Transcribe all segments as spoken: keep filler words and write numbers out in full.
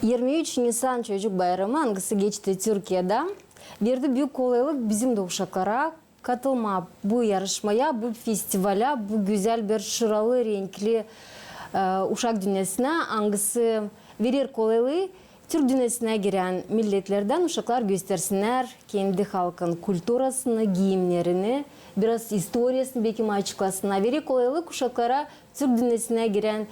İirmi üç Nisan Çocuk Bayramı, angısı geçti Türkiyedä, verdi büük kolaylık bizim dä uşaklara katılmaa bu yarışmaya, bu festivalä, bu gözäl bir şıralı, renkli, e, uşak dünnesinä, angısı verer kolaylıı türk dünnesinä girän milletlerdän uşaklar göstersinnär kendi halkın kulturasını, giimnerini, biraz istoriyasını beki açıklasınnar. Verer kolaylık uşaklara türk dünnesinä girän,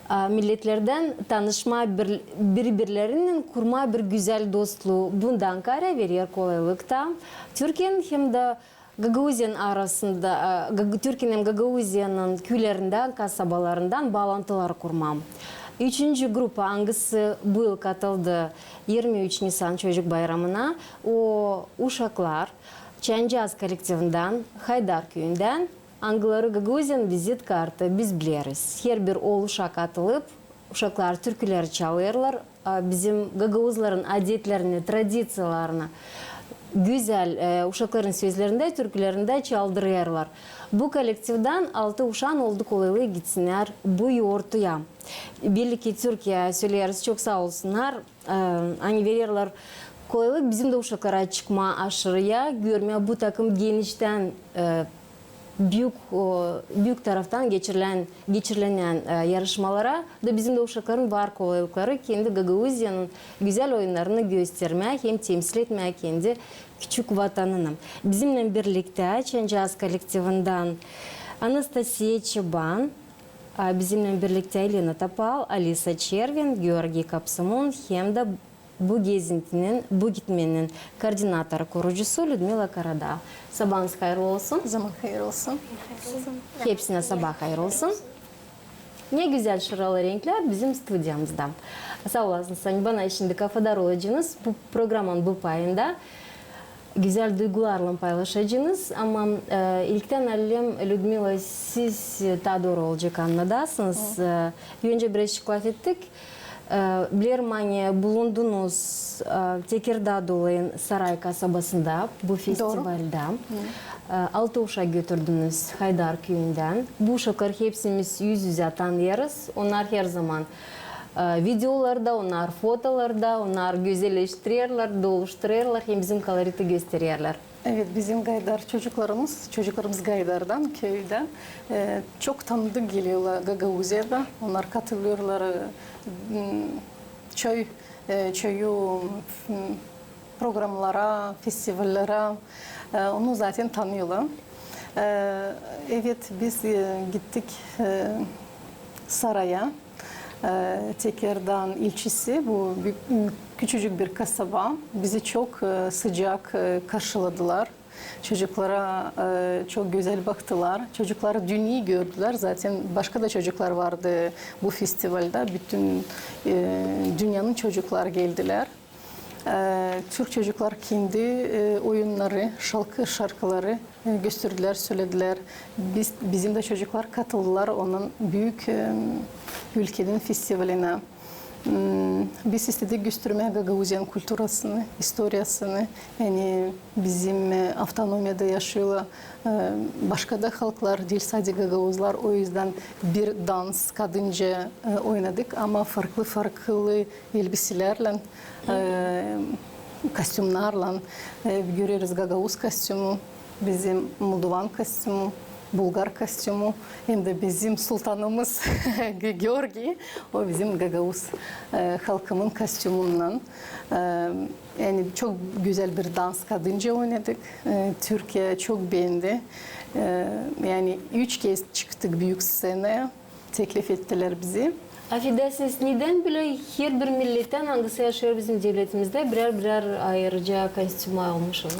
a, milletlerdän tanışmaa, bir, biri-birlerinnän kurmaa bir gözäl dostluu. Bundan kaarä verer kolaylık ta Türkiyenin hem dä Gagauziyanın arasında, a, Gag-, Türkiyenin hem Gagauziyanın küülerindän, kasabalarından baalantılar kurmaa. Üçüncü grupa, angısı bu yıl katıldı İirmi üç Nisan Çocuk Bayramına, o uşaklar Çancaz kollektivindän, Haydar küüyündän, angıları Gagauziyanın vizit kartı, biz bileriz. Herbir ool uşak atılıp, uşaklar türküleri çalêrlar, a, bizim gagauzların adetlerini, tradiţiyalarını gözäl, e, uşakların sözlerindä, türkülerindä çaldırêrlar. Bu kollektivdän altı uşaan oldu kolaylıı gitsinnär bu yortuya. Belli ki Türkiye, söleriz, çok saa olsunnar, e, ani vererlär kolaylık bizim dä uşaklara çıkmaa aşırıya, görmää bu takım geniştän, e, büük, o, büük taraftan geçirilän, geçirilenän, e, yarışmalara da bizim dä uşakların var kolaylıkları kendi Gagauziyanın gözäl oyunnarını göstermää hem temsil etmää kendi küçük vatanını. Bizimnän birliktä Çancaz kollektivindän Anastasiya Çeban, a, bizimnän birliktä Elena Topal, Alisa Çervin, Georgiy Kapsımon hem dä bu gezintinin, bu gitmenin koordinatorı, kurucusu Lüdmila Karadağ. Sabaanız hayırlı olsun. Zaman hayır olsun. Hepsinä sabaa hayır olsun. Ne gözäl şıralı renklär bizim studiyamızda. Saa olasınız, ani bana şindi kafadar olacanız bu programanın bu payında. Gözäl duygularlan paylaşacanız, ama, e, ilktän alêm, Lüdmila, siz, e, taa dooru olacak annadasınız. E, öncä birazcık lafettik. E, bilerim, ani bulundunuz, e, Tekirdağ dolayın Saray kasabasında bu festivaldä. E, altı uşak götürdünüz Haydar küüyündän. Bu uşakları hepsimiz üz-üzä tanıyêrız. Onnar herzaman, e, videolarda, onnar fotolarda, onnar gözelleştirerlär, doluşturêrlar hem bizim koloriti göstererlär. Evet, bizim gaydar çocuklarımız, çocuklarımız Gaydardan, küüdän, e, çok tanıdık geliyorlar Gagauziyada. Onnar katılıyorlar, e, m, çoy, e, çoyu, m, programlara, festivallara. E, onu zaten tanıyorlar. E, evet, biz, e, gittik, e, Saraya. E, Tekirdağın ilçesi, bu bir, küçücük bir kasaba. Bizi çok, e, sıcak, e, karşıladılar. Çocuklara, e, çok gözäl baktılar. Çocuklar dünyayı gördüler. Zaten başka da çocuklar vardı bu festivalda. Bütün, e, dünyanın çocuklar geldiler. E, Türk çocuklar kendi, e, oyunnarı, şalkı-, şarkıları, e, gösterdilär, sölediler. Biz, bizim dä çocuklar katıldılar onun büük, e, ülkenin festivalinä. M, biz istedik göstermää Gagauziyanın kulturasını, istoriyasını. Yani bizim, e, avtonomiyada yaşıyorlar, e, başka da halklar, diil sade gagauzlar. O yüzdän bir dans kadınca, e, oynadık, ama farklı-farklı elbiselärlän, e, kostümnarlan, e, göreriz gagauz kostümü, bizim moldovan kostümü, bulgar kostümü, hem dä bizim sultanımız Ge-, Georgiy, o bizim gagauz, e, halkımın kostümünnän. E, yani çok gözäl bir dans kadınca oynadık. E, Türkiye çok beendi. E, yani üç kerä çıktık büük sţenaya. Teklif ettilär bizi. Afedersiniz, nedän bölä herbir millettän, angısı yaşêêr bizim devletimizdä, birär-birär ayırıca kostüm almışsınız?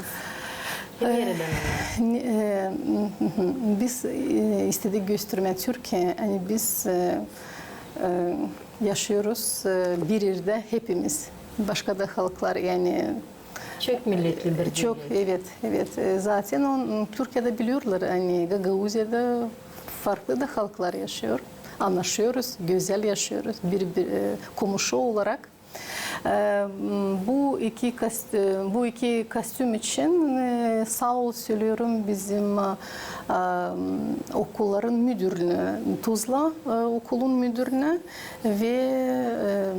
Hem neredän onnar? Ne-, e, biz, e, istedik göstermää Türkiye, ani biz, e, e, yaşıyoruz, e, bir erdä hepimiz. Başka da halklar, yani, çok milletli bir devlet. Çok, evet, evet. E, zaten on, Türkiyedä biliyorlar, ani Gagauziyada farklı da halklar yaşıyor. Annaşıyoruz, gözäl yaşıyoruz bir, bir, e, komuşu olarak. E, bu iki kos-, e, bu iki kostüm için, e, saa ol sölüyorum bizim, e, okulların müdürünä, Tuzla, e, okulun müdürünä ve, e,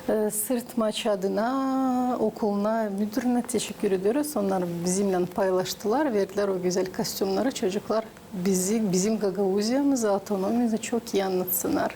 E, Sırtmaç adına okuluna, müdürüne teşekkür ediyoruz. Onnar bizimnän paylaştılar, verdilär o gözäl kostümneri. Çocuklar bizi, bizim Gagauziyamızı, avtonomiyamızı çok ii annatsınnar.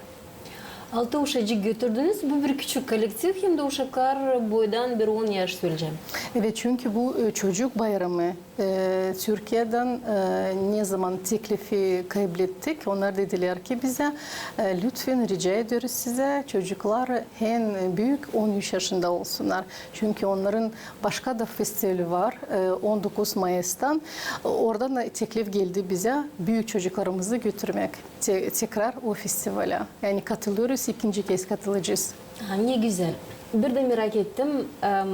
Altı uşacık götürdünüz. Bu bir küçük kollektiv, hem dä uşaklar boydan bir on yaş sölecäm. Evet, çünkü bu, e, çocuk bayramı. E, Türkiyedän, e, ne zaman teklifi kablettik, onnar dedilär ki bizä, e, lütfen, rica ediyoruz sizä, çocuklar en büük on üç yaşında olsunnar. Çünkü onnarın başka da festivali var, e, on dokuz mayıstan. Oradan da teklif geldi bizä büük çocuklarımızı götürmäk te-, tekrar o festivalä. Yani katılıyoruz, ikinci kerä katılacez. Ha, ne gözäl. Bir dä merak ettim, em,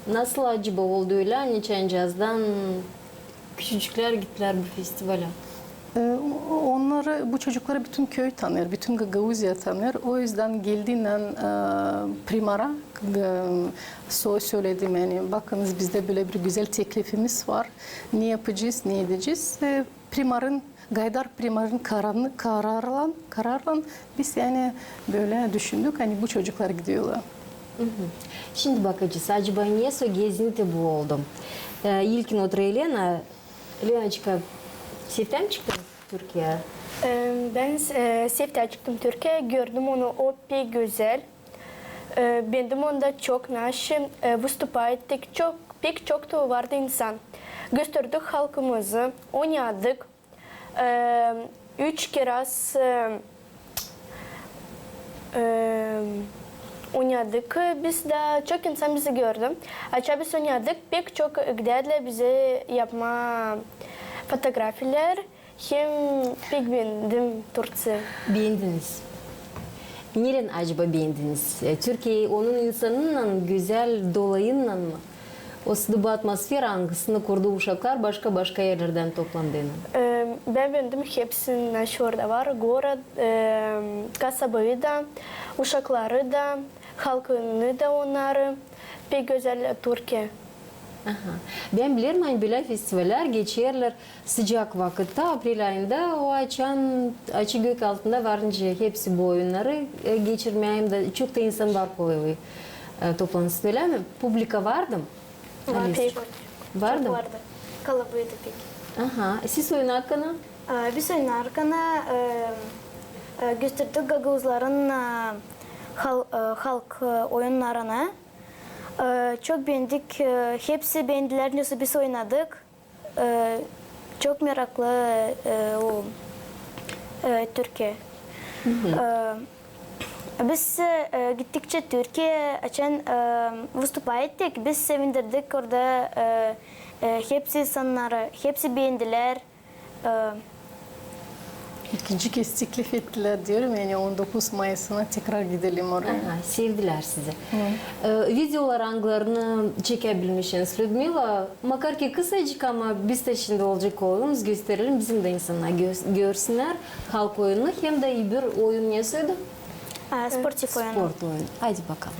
nasıl acaba oldu ölä, ani çancazdan küçücüklär gittilär bu festivalä? E, o-, onnarı, bu çocukları bütün köy tanır, bütün Gagauziya tanır. O üzdän geldiynän, e, primara, e, so-, söledim, yani, bakınız, bizdä bölä bir gözäl teklifimiz var. Ne yapacez, ne edecez? E, primarın, Gaydar primarın kararını, kararlan, kararlan biz, yani, bölä düşündük, ani bu çocuklar gidiyorlar. Şindi bakacez, acaba nesoy gezinti bu oldu. E, ilkin oturêr Elena. Lenaçka, seftän çıktın Türkiyeyä? E, bän, e, seftän çıktım Türkiyeyä, gördüm onu, o pek gözäl. E, beendim onda çok, naşı, e, vıstupa ettik, çok, pek çok da vardı insan. Gösterdik halkımızı, oynadık. E, üç kerä, e, e, oynadık biz dä, çok insan bizi gördü. Açan biz oynadık, pek çok gidärlär bizi yapmaa fotografiler. Hem pek beendim Turciya. Beendiniz. Neren acaba beendiniz? E, Türkiye onun insanınnan, gözäl dolayınnan mı? O sıdıba atmosfera, angısını kurdu uşaklar başka-başka erlerdän toplandıynan. E, bän beendim hepsini, naşı orada var. Gorod, e, kasabayı da, uşakları da, halkını da onnarı. Pek gözäl Türkiye. Aha. Bän bilerim, ani bölä festivallär geçerlär sıcak vakıtta, aprel ayında, o açan açı gök altında varınca hepsi bu oyunnarı, e, geçirmää, hem dä çok da insan var kolay, e, toplansın, ölä mi? Publika vardı mı? Var, Alisa? Pek. Vardı? Çok vardı. Kalabalıktı pek. Aha. Siz oynarkana? A, biz oynarkana, e, e, gösterdik gagauzların, e, hal-, e, halk, e, oyunnarını. E, çok beendik, e, hepsi beendilär, nesoy biz oynadık. E, çok meraklı, e, o, e, Türkiye. E, biz, e, gittikçä Türkiye, açan, e, vıstupa ettik, biz sevindirdik orada, e, e, hepsi insannarı, hepsi beendilär. E, İkinci kerä teklif ettilär, diyorum, yani on dokuz mayısına tekrar gidelim oraya. Aha, sevdilär sizi. E, videolar, angılarını çekäbilmişsiniz, Lüdmila, makar ki kısacık, ama biz dä şindi olacek oyunumuz, gösterelim, bizim dä insannar gö-, görsünnär halk oyununu, hem dä öbür oyun nesoydu? E, sportif oyunu. Sport oyunu. Haydi bakalım.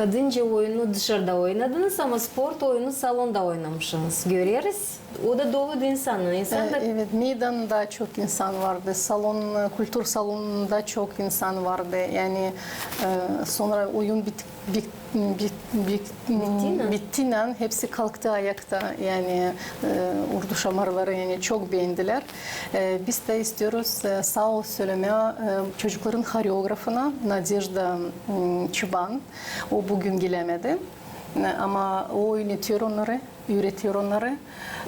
Kadınca oyunu dışarda oynadınız, ama sport oyunu salonda oynamışınız. Göreriz. O da doluydu insanın. İnsan da... Evet, meydanda çok insan vardı. Salon, kultur salonunda çok insan vardı. Yani, e, sonra oyun bit, bit, bit, bit, bittiynän hepsi kalktı ayakta. Yani, e, Urdu şamarları yani çok beendilär. E, biz dä istiyoruz, e, saa ol sölemää, e, çocukların horeografına Nadejda, m, Çıban. O büün gelämedi. E, ama o oynatıyor onnarı, üüretiyör onnarı.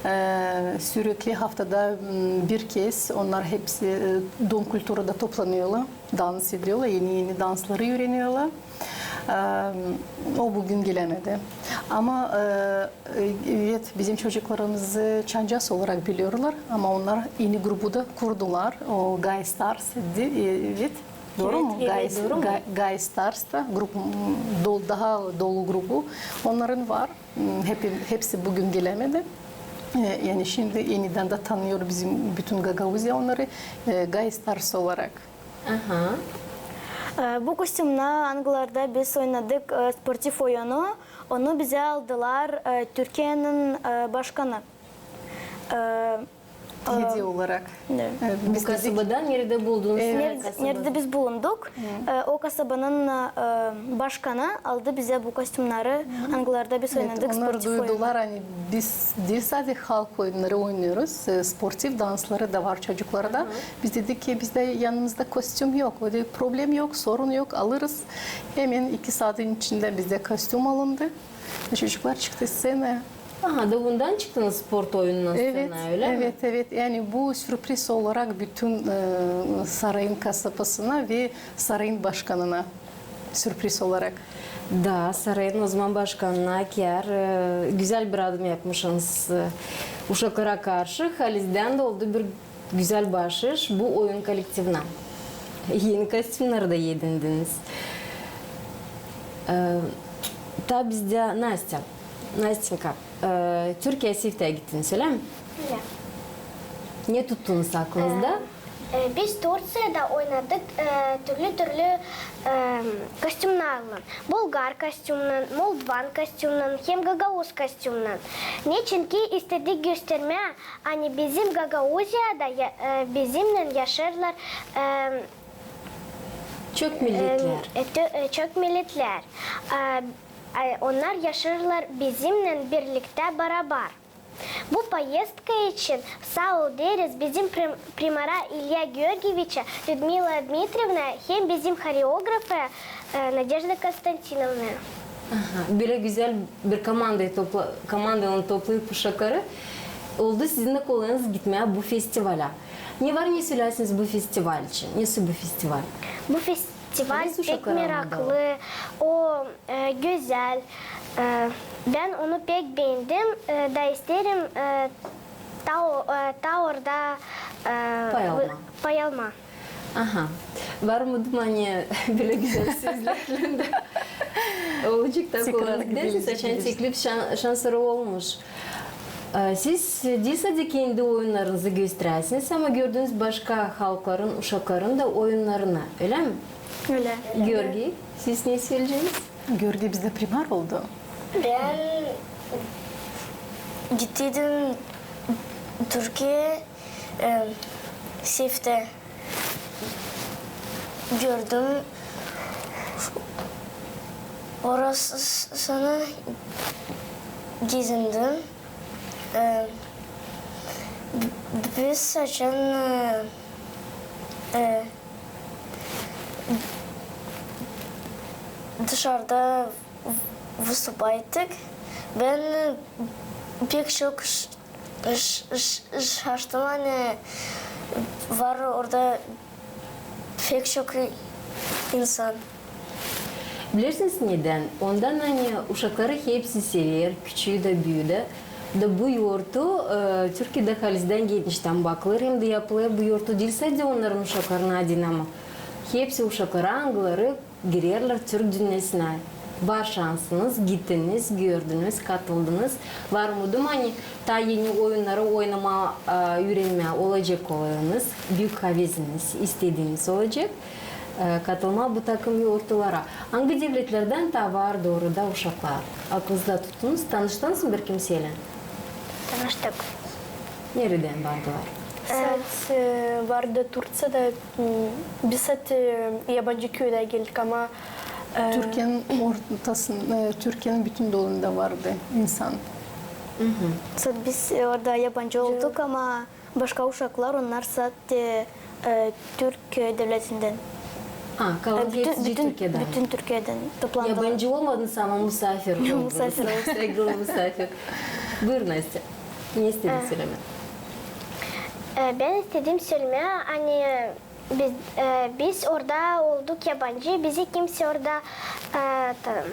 E, sürekli haftada, m, bir kez onnar hepsi, e, Dom kulturada toplanıyorlar, dans ediyorlar, eni-eni dansları üüreniyörlär. E, o büün gelämedi. Ama, e, e, evet, bizim çocuklarımızı Çancas olarak biliyorlar, ama onnar eni grubu da kurdular, o Gaye Stars, e, evet. Dooru mu? Evet, evet, dooru mu? Gaye Stars da grup, m, dol-, daha dolu grubu onnarın var. M, hepi-, hepsi büün gelämedi. E, yani şindi enidän dä tanıyor bizim bütün Gagauziya onnarı, e, Gaye Stars olarak. Aha. E, bu kostümnarı, angılarda biz oynadık, e, sportiv oyunu, onu bizä aldılar, e, Türkiyenin, e, başkanı. E, Hediye olarak. Evet. E, Bu kasabadan neredä buldunuz? Neredä biz bulunduk, e, o kasabanın, e, başkanı aldı bizä bu kostümnarı, angılarda biz oynadık sportiv oyunu. Onnar duydular, ani biz diil sade halk oyunnarı oynêêrız, e, sportiv dansları da var çocuklarda. Biz dedik ki, bizdä yanımızda kostüm yok. O dedi, problem yok, sorun yok, alırız. Hemen iki saatın içindä bizdä kostüm alındı. Çocuklar çıktı sţenaya. Aha, da bundan çıktınız sport oyununa, evet, sţenaya, ölä mi? Evet, evet. Yani bu sürpriz olarak bütün, e, sarayın kasabasına ve sarayın başkanına sürpriz olarak. Da, sarayın o zaman başkanına kär, e, gözäl bir adım yapmışınız, e, uşaklara karşı. Halizdän dä oldu bir gözäl baaşış bu oyun kollektivinä. Eni kostümnarı da edindiniz. E, taa bizdä Nastya. Nastenka, e, Türkiyeyä siftä gittiniz, ölä mi? Ölä. Ne tuttunuz aklınızda? E, e, biz Turţiyada oynadık, e, türlü-türlü, e, kostümnarlan. Bulgar kostümnän, moldovan kostümnän hem gagauz kostümnän. Neçinki istedik göstermää, ani bizim Gagauziyada ya-, e, bizimnän yaşêêrlar, e, çok milletlär. E, tö-, e, çok milletlär. E, e, onnar yaşêêrlar bizimnän birliktä barabar. Bu poezdka için saa ol deeriz bizim prim-, primara İlya Georgiyeviçä, Lüdmila Dmitrievnaya hem bizim horeografaya, e, Nadejda Konstantinovnaya. Aha, bölä gözäl bir komandayı topla-, komandanı toplayıp uşakları, oldu sizin dä kolayınız gitmää bu festivalä. Ne var ne sölärsiniz bu festival için? Nesoy bu festival? Bu festival pek meraklı, o, e, gözäl. E, bän onu pek beendim, e, da isteerim, e, taa o-, e, taa orada, e, pay almaa. Pay almaa. Aha. Var umudum, ani bölä gözäl sözlärlän dä olacek taa kolay. Deersiniz, açan teklif şan-, şansları olmuş. E, siz diil sade kendi oyunnarınızı gösterärsiniz, ama gördünüz, başka halkların uşakların da oyunnarını, ölä mi? Ölä. Georgiy, siz ne söleyeceniz? Georgiy bizdä primar oldu. Bän gittiydim Türkiyeyä, e, siftä gördüm. Orasını gezindim. E, b-, biz açan, e, e, dışarda vıstupa ettik. Bän, e, pek çok ş-, ş-, ş-, şaştım, ani var orada pek çok insan. Bilersiniz nedän? Ondan, ani uşakları hepsi sever, küçüü dä, büüyü dä. Da bu yortu, e, Türkiyedä halizdän geçmiştän bakılêr, hem dä yapılêr bu yortu diil sade onnarın uşaklarına deyni, ama hepsi uşaklara, angıları girerlär türk dünnesinä. Var şansınız, gittiniz, gördünüz, katıldınız. Var umudum, ani taa eni oyunnarı oynamaa, e, üürenmää olacek kolayınız, büük haveziniz, istediiniz olacek. e, katılmaa bu takım yortulara. Angı devletlerdän taa vardı orada uşaklar? Aklınızda tuttunuz, tanıştınız mı bir kimseylän? Tanıştık. Neredän vardılar? Saat, e, vardı Turţiyada, m, biz saat, e, yabancı küüdä geldik, ama, e, Türkiyenin ortasın, e, Türkiyenin bütün doğuunda vardı insan. Saat biz, e, orada yabancı olduk, ama başka uşaklar, onnar saat, e, e, Türk, e, devletindän. Ha, kalan hepsi Türkiyeedän. Bütün Türkiyeedän toplandılar. Yabancı olmadınız, ama musaafir oldunuz. Musaafir olduk. Saygılı musaafir. Buyur, Nastya. Ne istedin sölemää? E, bän istedim sölemää, ani biz, e, biz orada olduk yabancı, bizi kimsey orada, e, ta-,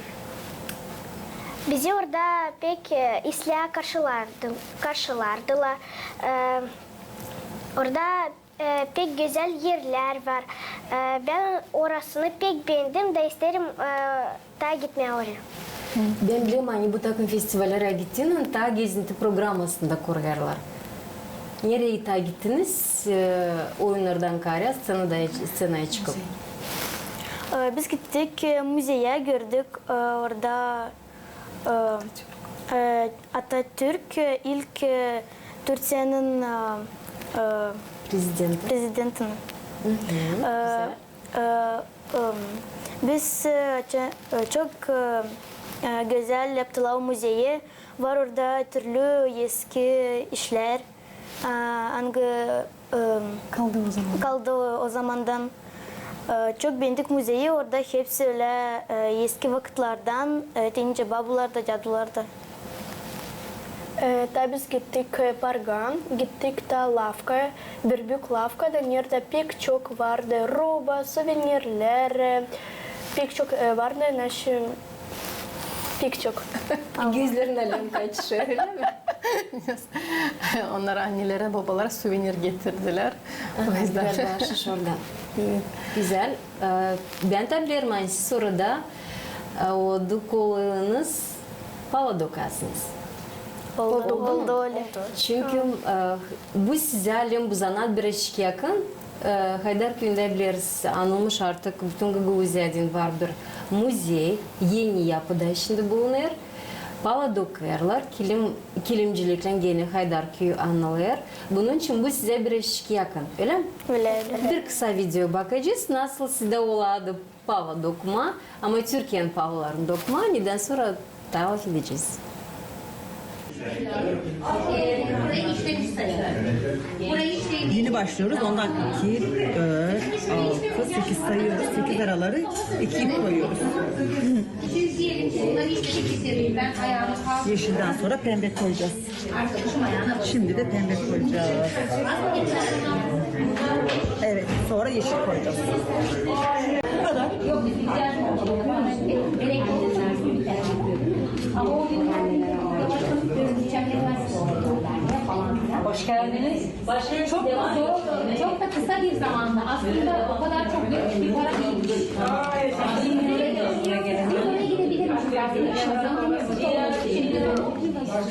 bizi orada pek, e, islää karşılardı-, karşılardılar. E, orada, e, pek gözäl erlär var. E, bän orasını pek beendim da isteerim, e, taa gitmää oraya. Bän bilerim, ani bu takım festivallerä gittiinän taa gezinti programasında koruyarlar. Nereyi taa gittiniz, e, oyunnardan kaarä, sţenaya çıkıp? E, biz gittik, e, muzeyä, gördük, e, orada, e, e, Atatürk, e, ilk, e, Türkiyenin, e, e, Prezidenti. Prezidentini. E, Güzel. E, e, biz, e, ço-, e, çok, e, e, gözäl yaptılar muzeyi. Var orada türlü eski işlär, e, angı, e, kaldı o zaman. Kaldı o, o zamandan. E, çok beendik muzeyi, orada hepsi ölä, e, eski vakıtlardan, e, te nicä babular da, dadular da. E, taa biz gittik, e, parka, gittik taa lafka, bir büük lafka da, neredä pek çok vardı roba, suvenirlär, e, pek çok, e, vardı, naşı, pek çok. Gözlerinnän alem kaçışêr, ölä mi? Onnar annelerä, bobalara suvenir getirdilär. O yüzden. Biraz baaşış orada. Güzel. E, bän taa bilerim, ani siz orada, e, o dokêrlığınız pala dokasınız. Oldu, oldu ölä. Çünkü, e, bu sizä alem, bu zanaat birazçık yakın. E, Haydar küüyündä bileriz, anılmış artık bütün Gagauziyadan var bir muzey, eni yapıda şindi bulunêr. Pala dokêrlar, kilim, kilimciliklän genä Haydar küüyü anılêr. Bunun için bu sizä birazçık yakın, ölä mi? Ölä, ölä. Bir kısa video bakacez, nasıl sizdä ola adı pala dokmaa, ama Türkiyenin palalarını dokmaa, nedän sora taa lafedecez. Yeni başlıyoruz. Ondan iki, dört, altı, sekiz sayıyoruz. Sekiz araları iki ip koyuyoruz. Yeşilden sonra pembe koyacağız. Şimdi de pembe koyacağız. Evet, sonra yeşil koyacağız. Bu kadar. Hoş geldiniz. Çok da zor, çok da kısa bir zamanda aslında o kadar çok büyük bir para değilmiş. Biz oraya gidebiliriz. Zamanımız çok oldu. Şimdi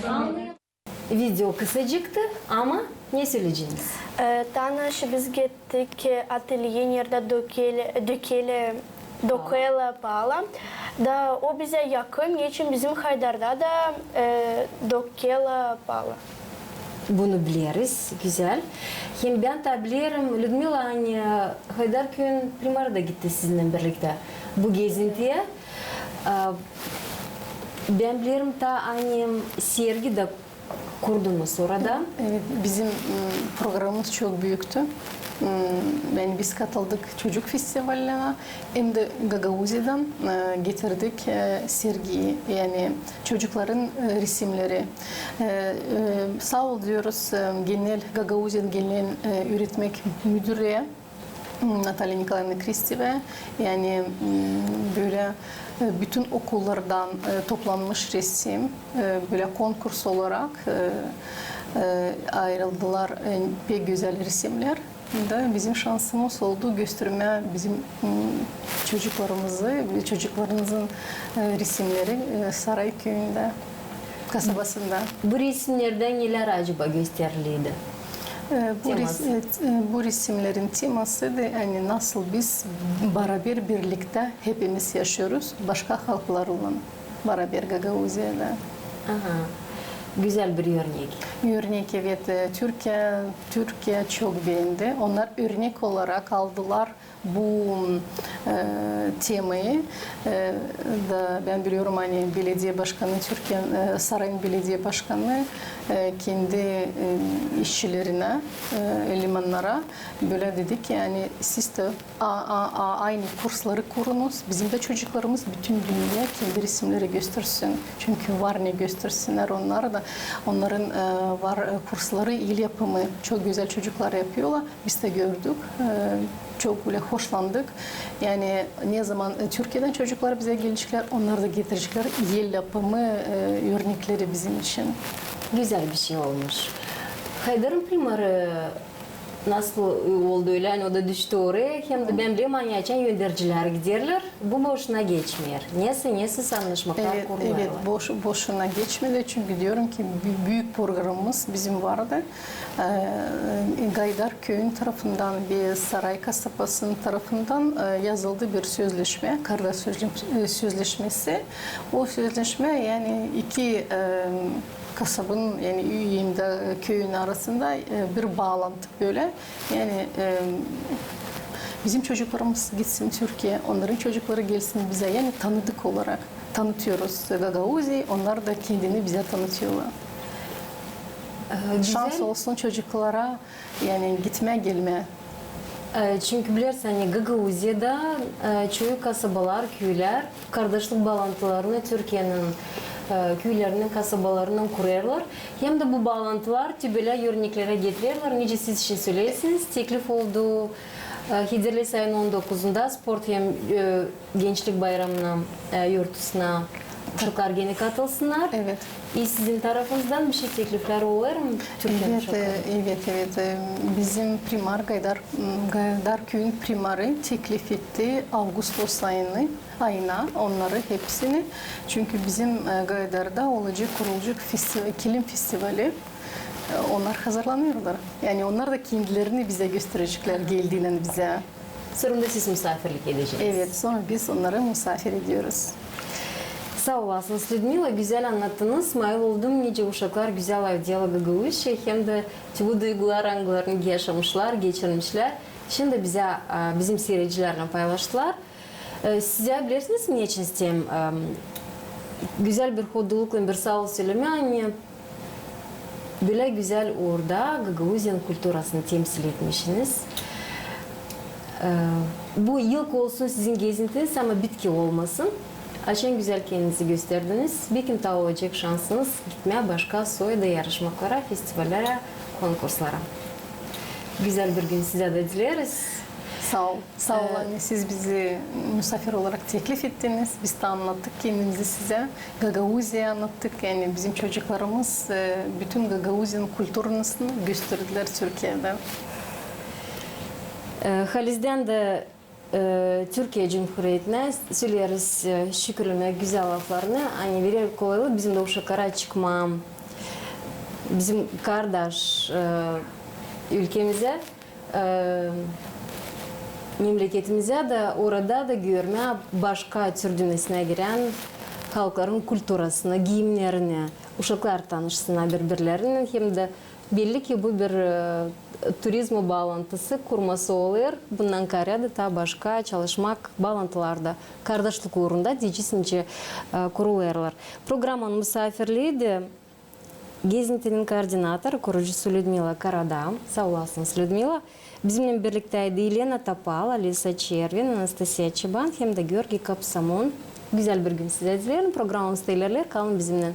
anlıyorum. Video kısacıktı, ama ne söleyeceniz? E, taa naşı biz gittik, e, atelye, neredä dokêrlär, dokêrlär pala. Da o bizä yakın, neçin bizim Haydarda da, e, dokêrlär pala. Bunu bileriz, gözäl. Hem bän taa bilerim, Lüdmila, ani Haydar küüyün primarı da gitti sizinnän birliktä bu gezintiyä. E, bän bilerim, taa ani sergi dä kurdunuz orada. Evet, bizim, m, programımız çok büyüktü. M, yani biz katıldık çocuk festivalinä, hem dä Gagauziyadan, e, getirdik, e, sergiyi, yani çocukların, e, resimleri. E, e, saa ol diyoruz, e, genel, Gagauziyanın genel, e, üüretmek müdürüne, Natalya Nikolaevna Kristeva, yani, m, bölä, e, bütün okullardan, e, toplanmış resim, e, bölä konkurs olarak, e, e, ayırıldılar, e, pek gözäl resimlär. Da bizim şansımız oldu göstermää bizim, m, çocuklarımızı, çocuklarımızın, e, resimleri, e, Saray küüyündä, kasabasında. Bu resimnerdä nelär acaba gösteriliydi? E, bu res-, e, bu resimnerin teması da, ani nasıl biz baraber, birliktä hepimiz yaşêêrız başka halklarlan baraber Gagauziyada. Aha. Gözäl bir örnek. Örnek, evet, e, Türkiye, Türkiye çok beendi. Onnar örnek olarak aldılar bu, e, temayı, e, da bän biliyorum, ani belediye başkanı, Türkiye, e, sarayın belediye başkanı, e, kendi, e, işçilerinä, e, limannara bölä dedi ki, ani siz dä a-, a-, a-, aynı kursları kurunuz, bizim dä çocuklarımız bütün dünneyä kendi resimleri göstersin. Çünkü var ne göstersinnär onnar da. Onnarın, e, var, e, kursları el yapımı, çok gözäl çocuklar yapıyorlar. Biz dä gördük, e, çok bölä hoşlandık. Yani ne zaman, e, Türkiyedän çocuklar bizä geleceklär, onnar da getireceklär el yapımı, e, örnekleri bizim için. Gözäl bir şey olmuş. Haydarın primarı nasıl oldu ölä, ani o da düştü oraya, hem dä bän bilerim, ani açan öndercilär giderlär, bu boşuna geçmeer. Neysä, neysä annaşmaklar kurulêrlar. Evet, boş-, boşuna geçmedi, çünkü diyorum ki bü-, büük programımız bizim vardı. E, Gaydar küüyün tarafından ve Saray kasabasının tarafından, e, yazıldı bir sözleşmä, kardaş sözle-, e, sözleşmesi. O sözleşmä, yani iki, e, kasabanın, yani üyündä, e, küüyün arasında, e, bir baalantı bölä. Yani, e, bizim çocuklarımız gitsin Türkiyeyä, onnarın çocukları gelsin bizä. Yani tanıdık olarak tanıtıyoruz Gagauziyayı, onnar da kendini bizä tanıtıyorlar. E, şans olsun çocuklara, yani gitmää, gelmää. E, çünkü bilersin, ani Gagauziyada, e, çoyu kasabalar, küülär kardaşlık baalantılarını Türkiyenin, e, küülerinin, kasabalarınnan kurêrlar. Hem dä bu baalantılar tübelä örneklerä getirerlär, nicä siz şindi söleersiniz, teklif oldu, e, Hederley ayının on dokuzunda sport hem, e, gençlik bayramına, e, yortusundan uşaklar genä katılsınnar. Evet. E, sizin tarafınızdan bir şey, tekliflär olêr mı Türkiyenin uşaklarına? Evet, evet. E, bizim primar, Gaydar, m, Gaydar küüyün primarı teklif etti avgust ayını, ayına onnarı hepsini. Çünkü bizim, e, Gaydarda olacek, kurulacek festi-, kilim festivali. E, onnar hazırlanêrlar. Yani onnar da kendilerini bizä göstereceklär, geldiynän bizä. Sora da siz musaafirlik edeceniz. Evet, sora biz onnarı musaafir ediyoruz. Saa olasınız, Lüdmila, gözäl annattınız. Mayıl oldum, nicä uşaklar gözäl avdêêrlar gagauzça, hem dä bu duygular, angılarını yaşamışlar, geçirmişlär. Şindi bizä, e, bizim siiredicilärlän paylaştılar. E, sizä, bilersiniz, neçin isteerim, e, gözäl bir hooduluklan bir saa ol sölemää, ani bölä gözäl uurda Gagauziyanın kulturasını temsil etmişsiniz. E, bu ilk olsun sizin gezintiniz, ama bitki olmasın. Açan gözäl kendinizi gösterdiniz, bekim taa olacek şansınız gitmää başka soyda yarışmaklara, festivallerä, konkurslara. Gözäl bir gün sizä dä dileriz. Saa ol. Saa ol, e, ani siz bizi musaafir olarak teklif ettiniz. Biz dä annattık kendimizi sizä. Gagauziyayı annattık. Yani bizim çocuklarımız, e, bütün Gagauziyanın kulturasını gösterdilär Türkiyedä. E, halizdän dä, e, Türkiye Cumhuriyetinä söleeriz, e, şükürlemäk gözäl laflarını, ani verer kolaylık bizim dä uşaklara çıkmaa bizim kardaş, e, ülkemizä, e, memleketimizä dä, orada da görmää başka türdümesinä girän halkların kulturasını, giimnerini, uşaklar tanışsınnar biri-birlerinnän, hem dä belli ki bu bir, e, turizma baalantısı kurması olêr, bundan kaarä dä taa başka çalışmak baalantılarda, kardaşlık uurunda deyecez, nicä, e, kurulêrlar. Programanın musaafirlii dä gezintinin koordinatorı, kurucusu Lüdmila Karada. Saa olasınız, Lüdmila. Bizimnän birliktäydi Elena Topal, Alisa Çervin, Anastasiya Çeban hem dä Georgiy Kapsamon. Gözäl bir gün sizä dileerim. Programamız da ilerleer. Kalın bizimnän.